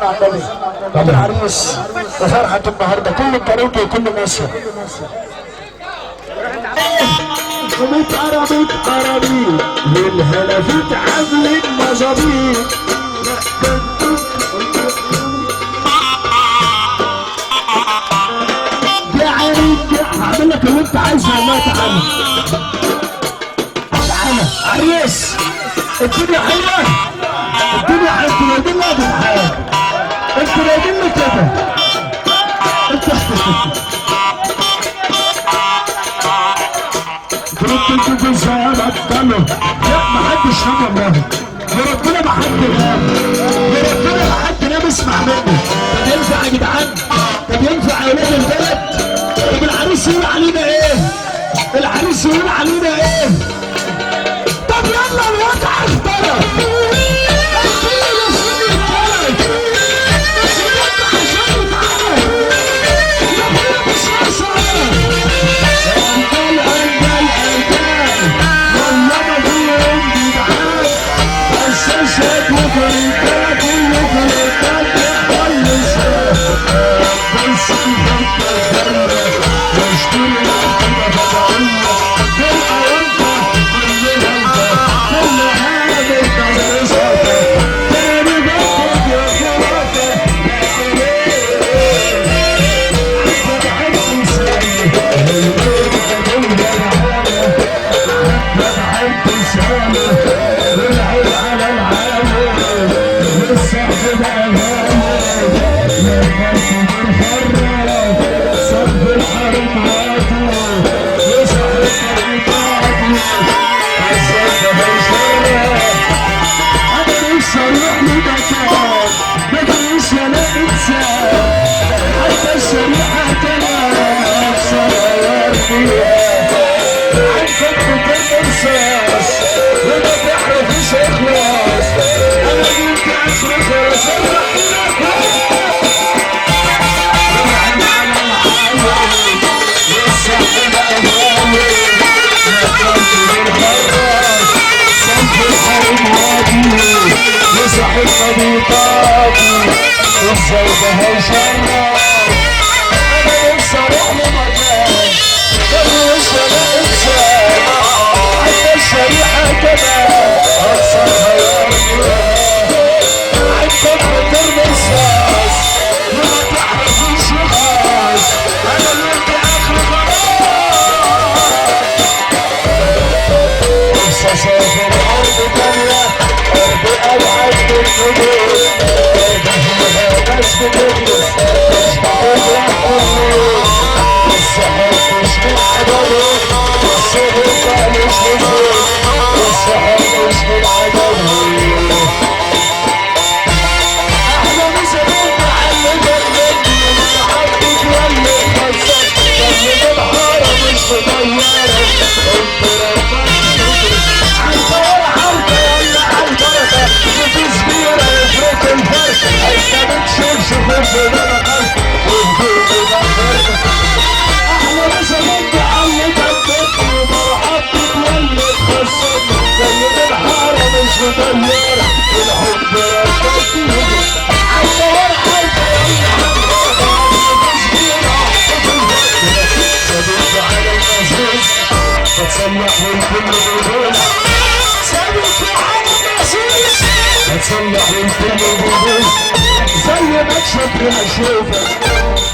على النبي. طب العريس وفرحة النهارده كل الطريق وكل مصر. ومتقربت قرابي والهلفت عاملين مظابيط. يا عيني هعمل لك اللي انت عايزه والله. تعالى تعالى عريس، الدنيا حلوة، الدنيا حلوة. انتوا رايدين لي يا جدعان، انتوا رايدين لي كده. انتوا بطلوا. لا محدش نام والله، يا ربنا ما حد نام، يا ربنا ما حد نام. اسمع مني. طب ينفع يا جدعان؟ طب ينفع يا ولاد البلد؟ طب العريس يقول علينا ايه؟ العريس يقول علينا ايه؟ طب يلا الوضع اختلف.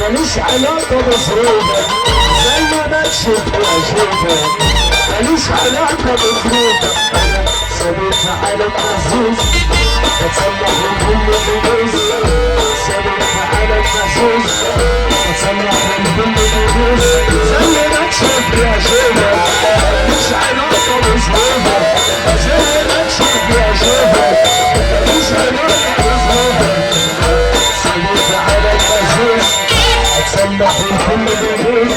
ماليش علاقة بظروفك، زي ما تشوف واشوفك، ماليش علاقة بظروفك. أنا صديق عالم مهزوز، بتصلح من كل بيبوظ. صديق عالم مهزوز، بتصلح من كل بيبوظ. زي ما تشوف واشوفك، ماليش علاقة بظروفك، زي ما تشوف واشوفك، ماليش علاقة بظروفك. صديق عالم مهزوز، تصلح الكل بيبوظ.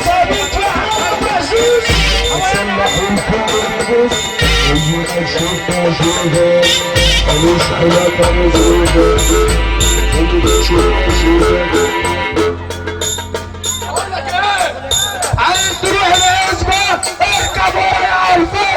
صديق عالم مهزوز، تصلح الكل بيبوظ. يجي اشوف اشوفك، ماليش علاقة بظروفك. يجي اشوف اشوفك. اقول لك ايه؟ عايز تروح العزبة؟ اركب ورا على الفوق.